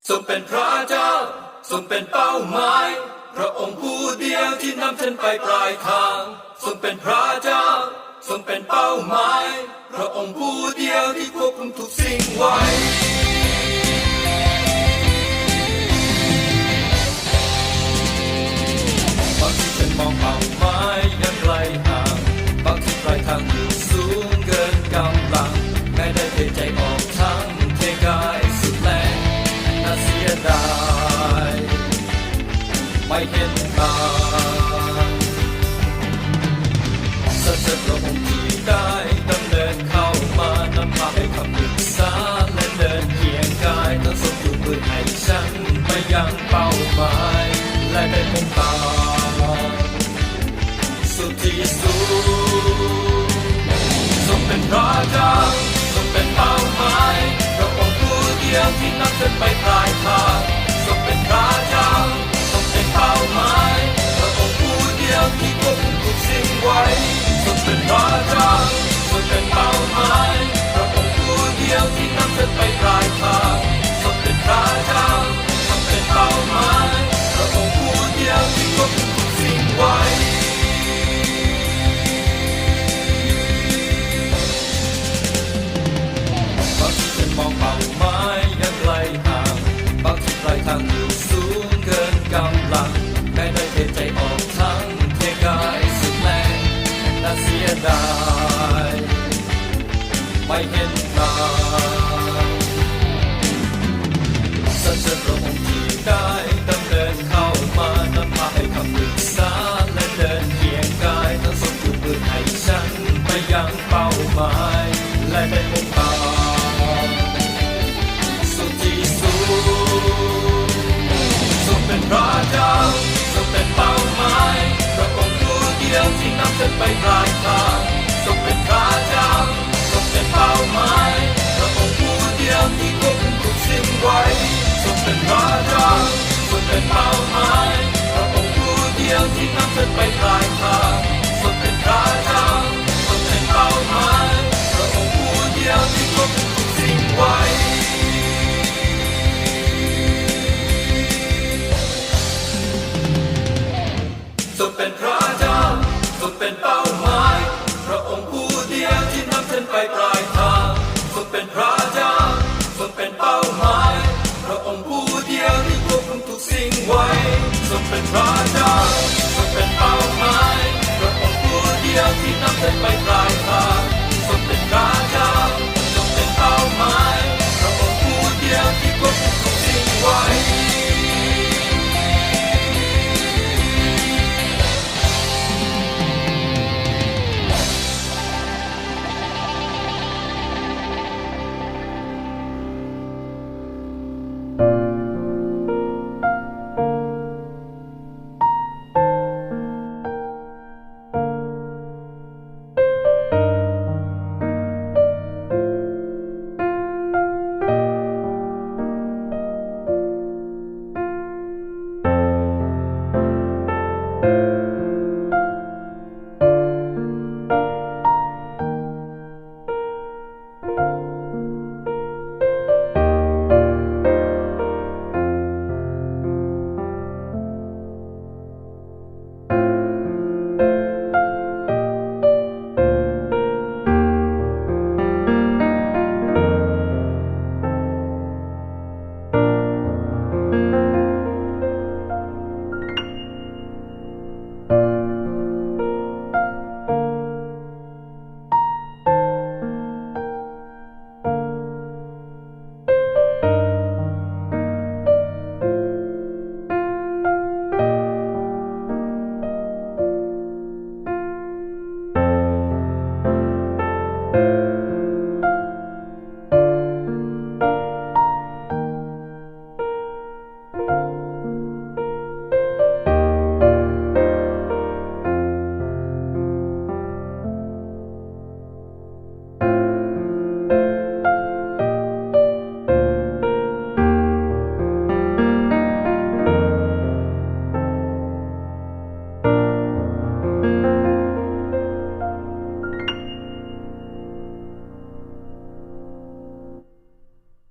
ทรงเป็นพระเจ้า ทรงเป็นเป้าหมาย พระองค์ผู้เดียวที่นำฉันไปปลายทาง ทรงเป็นพระเจ้า ทรงเป็นเป้าหมาย พระองค์ผู้เดียวที่ควบคุมทุกสิ่งไว้ บางทีฉันมองเป้าหมายยังไกลห่าง บางทีปลายทางอยู่สูงเกินกำลัง แม้ได้เทใจออกทั้งเทกายสุดแรง น่าเสียดาย ไม่เห็นทาง สรรเสริญพระองค์ที่ได้ดำเนินเข้ามา นำพาให้คำปรึกษาและเดินเคียงกาย ทั้งทรงจูงมือให้ฉันไปยังเป้าหมาย และได้พบตาสุดที่สุด ทรงเป็นพระเจ้า ทรงเป็นเป้าหมาย พระองค์ผู้เดียวที่นำฉันไปปลายทาง ทรงเป็นพระเจ้า ทรงเป็นเป้าหมาย พระองค์ผู้เดียวที่ควบคุมทุกสิ่งไว้ ทรงเป็นพระเจ้า ทรงเป็นเป้าหมาย พระองค์ผู้เดียวที่นำฉันไปปลายทาง ทรงเป็นพระเจ้า ทรงเป็นเป้าหมาย พระองค์ผู้เดียวที่ควบคุมทุกสิ่งไว้ บางทีฉันมองเป้าหมายยังไกลห่าง บางทีปลายทางอยู่สูงเกินกำลัง แม้ได้เทใจออกทั้งเทกายสุดแรง น่าเสียดาย ไม่เห็นทาง สรรเสริญพระองค์ที่ได้ดำเนินเข้ามา นำพาให้คำปรึกษาและเดินเคียงกาย ทั้งทรงจูงมือให้ฉันไปยังเป้าหมาย และได้พบตาสุดที่สุด ทรงเป็นพระเจ้า ทรงเป็นเป้าหมาย พระองค์ผู้เดียวที่นำฉันไปปลายทาง ทรงเป็นพระเจ้า ทรงเป็นเป้าหมาย พระองค์ผู้เดียวที่ควบคุมทุกสิ่งไว้ ทรงเป็นพระเจ้า ทรงเป็นเป้าหมาย พระองค์ผู้เดียวที่นำฉันไปปลายทาง ทรงเป็นพระเจ้า ทรงเป็นเป้าหมาย พระองค์ผู้เดียวที่ควบคุมทุกสิ่งไว้ ทรงเป็นพระเจ้า ทรงเป็นเป้าหมาย พระองค์ผู้เดียวที่นำฉันไปปลายทาง ทรงเป็นพระเจ้า ทรงเป็นเป้าหมาย พระองค์ผู้เดียวที่ควบคุมทุกสิ่งไว้ ทรงเป็นพระเจ้า ทรงเป็นเป้าหมาย พระองค์ผู้เดียวที่นำฉันไปปลาย